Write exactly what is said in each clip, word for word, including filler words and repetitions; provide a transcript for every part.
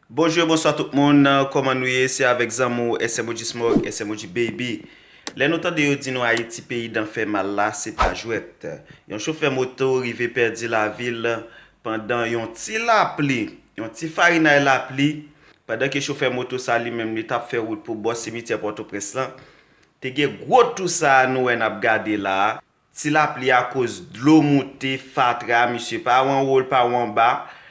Bonjou e bonswa tout moun, kòman nou ye? Se avèk zanmi w S M O G Smoke, S M O G Baby. Lè nou tande yo di nou Ayiti peyi dan fè mal la, se pa jwèt. Yon chofè moto rive pèdi lavi l pandan yon ti lapli, yon ti farinay lapli, pandan ke chofè moto sa li menm li t ap fè wout pou bò simityè Pòtoprens lan, te gen gwo tou sa a nou wè n ap gade la a. Ti lapli a koz dlo moute, fatra, misye pa w anwo, l pa w anba,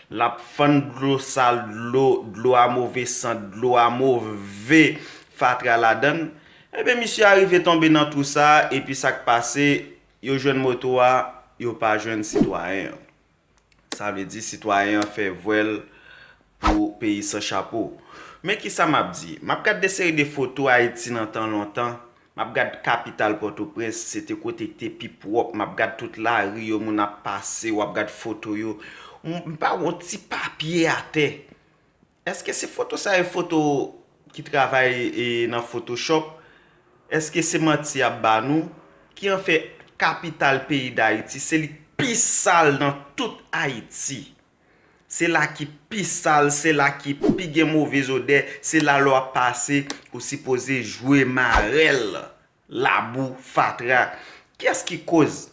l ap fann dlo sal, dlo, dlo a move sant, dlo a move fatra ladan l. Ebyen, misye a rive tonbe nan tou sa a, epi sa k pase, yo jwenn moto a, yo pa jwenn sitwayen an. Sa vle di sitwayen an fè vwèl pou peyi san chapo. Men kisa m ap di? M ap gad de seri de foto Ayiti nan tan lontan. M ap gad kapital Pòtoprens, se te kote ki te pi pwòp. M ap gad tout lari yo, moun ap pase, w ap gad foto yo. M m pa wè yon ti papye atè. Èske se foto sa yo foto ki travay e, nan Photoshop? Èske se manti y ap ba nou? Ki an fè kapital peyi Dayiti, se li k pi sal nan tout Ayiti. Se la ki pi sal, se la ki pi gen move odè, se la lè w ap pase, ou sipoze jwe marèl, labou, fatra. Kiyès ki koz?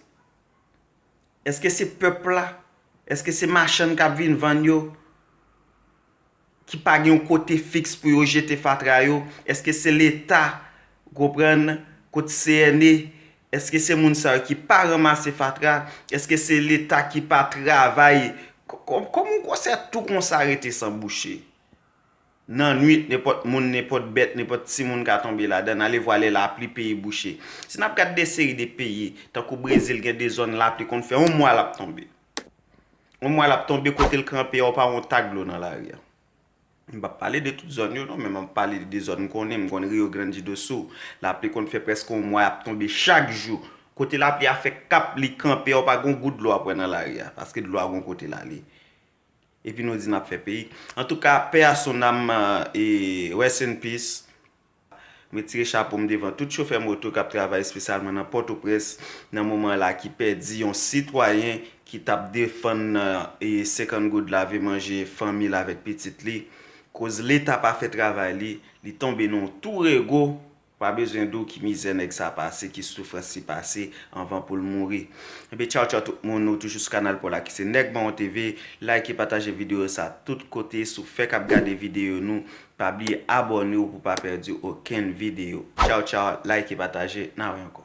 Èske se pèp la? Èske se machann k ap vin vann yo? Ki pa gen yon kote fiks pou yo jete fatra yo? Èske se Leta, w konprann, kot C N E? Èske se moun sa yo ki pa ranmase fatra? Èske se Leta ki pa travay? Kò- kò- Kòman yon konsè tou konsa rete san bouche? Nan nwit, nenpòt moun, nenpòt bèt, nenpòt timoun ka tonbe ladan l, ale vwa lè lapli peyi bouche. Si n ap gad de seri de peyi, tankou Brezil, gen de zòn lapli konn fè yon mwa l ap tonbe. Yon mwa l ap tonbe, kote l kanpe a, w pa wè yon tak dlo nan lari a. M p ap pale de tout zòn yo non, men m ap pale de zòn m konnen, m konn Rio Grande do Sul. Lapli konn fè prèske yon mwa ap tonbe chak jou. Kote lapli a fè kap li kanpe a, w pa gen yon gout dlo ap wè nan lari a, paske dlo a gon kote l ale. Epi nou di n ap fè peyi. Antouka, paix à son âme, e rest in peace. M retire chapo m devan tout chofè moto k ap travay espesyalman nan Pòtoprens nan moman la ki pèdi yon sitwayen ki t ap defann e senkant goud lave manje fanmi l avèk pitit li. Koz Leta pa fè travay li, li tonbe nan yon tou rego, pa bezwen di w ki mizè nèg sa pase, ki soufrans li pase anvan pou l mouri. Ebyen, tchaw tchaw tout moun, nou toujou sou kanal pa w la ki se Nèg Mawon T V. Like e pataje videyo sa tout kote, si w fèk ap gade videyo nou, pa bliye abòne w pou w pa pèdi okenn videyo. Tchaw tchaw, like e pataje, n a wè ankò.